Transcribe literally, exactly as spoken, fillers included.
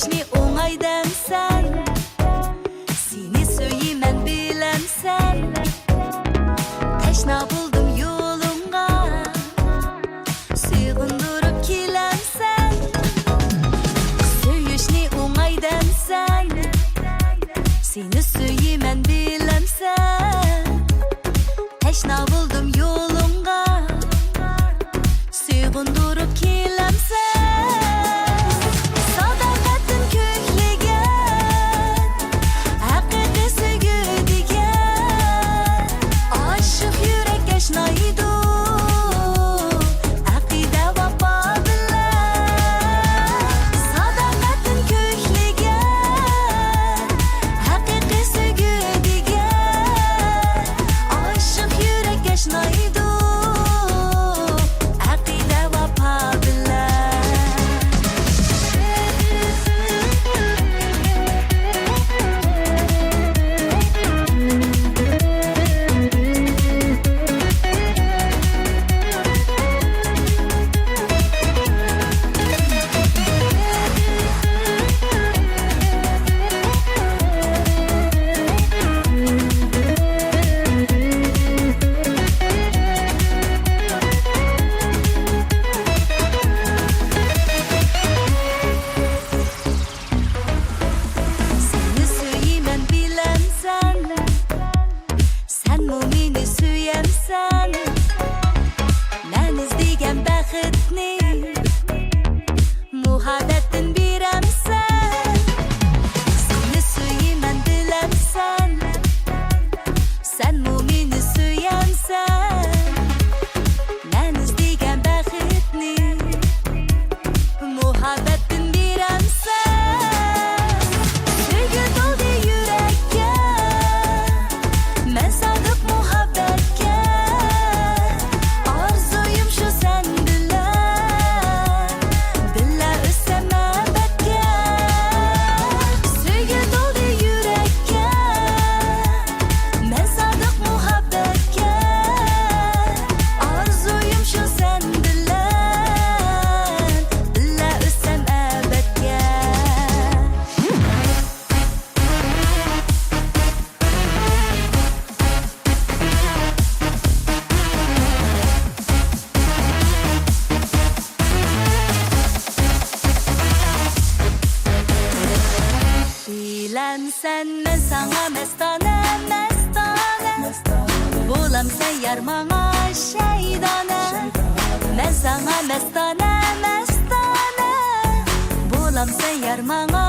ئوڭاي دەمسەن، سېنى سۆيىمەن بىلەمسەن؟ تەشنا بولدۇم يولۇڭغا، سېغىندۇرۇپ كېلەمسەن؟ سۆيۈشنى ئوڭاي دەمسەن، سېنى سۆيىمەن بىلەمسەن؟ تەشنا بولدۇم يولۇڭغا، سېغىندۇرۇپ كېلەمسەن؟ ساداقەتتىن كۆكلىگەن ھەقىقىي سۆيگۈ دېگەن، ئاشىق يۈرەك ئەشنايدۇ ئەقىدە ۋاپا بىلەن. ساداقەتتىن كۆكلىگەن ھەقىقىي سۆيگۈ دېگەن، ئاشىق يۈرەك ئەشنايدۇ ئەقىدە ۋاپا بىلەن. سېنى سۆيىمەن بىلەمسەن؟ سەنمۇ مېنى سۆيەمسەن؟ مەن ئىزدىگەن بەختنى مۇھەببەتتىن بېرەمسەن؟ سېنى سۆيىمەن بىلەمسەن؟ سەنمۇ مېنى سۆيەمسەن؟ مەن ئىزدىگەن بەختنى مۇھەببەتتىن بېرەمسەن؟ سۆيگۈ تولدى يۈرەككە، مەن سادىق مۇھەببەتكە. ئارزۇيۇم شۇ سەن بىلەن بىللە ئۆتسەم ئەبەدكە. سۆيگۈ تولدى يۈرەككە، مەن سادىق مۇھەببەتكە. ئارزۇيۇم شۇ سەن بىلەن بىللە ئۆتسەم ئەبەدكە. بىلەمسەن، مەن ساڭا مەستانە، مەستانە. بولامسەن يار ماڭا شەيدانە. مەن ساڭا مەستانە، مەستانە. بولامسەن يار ماڭا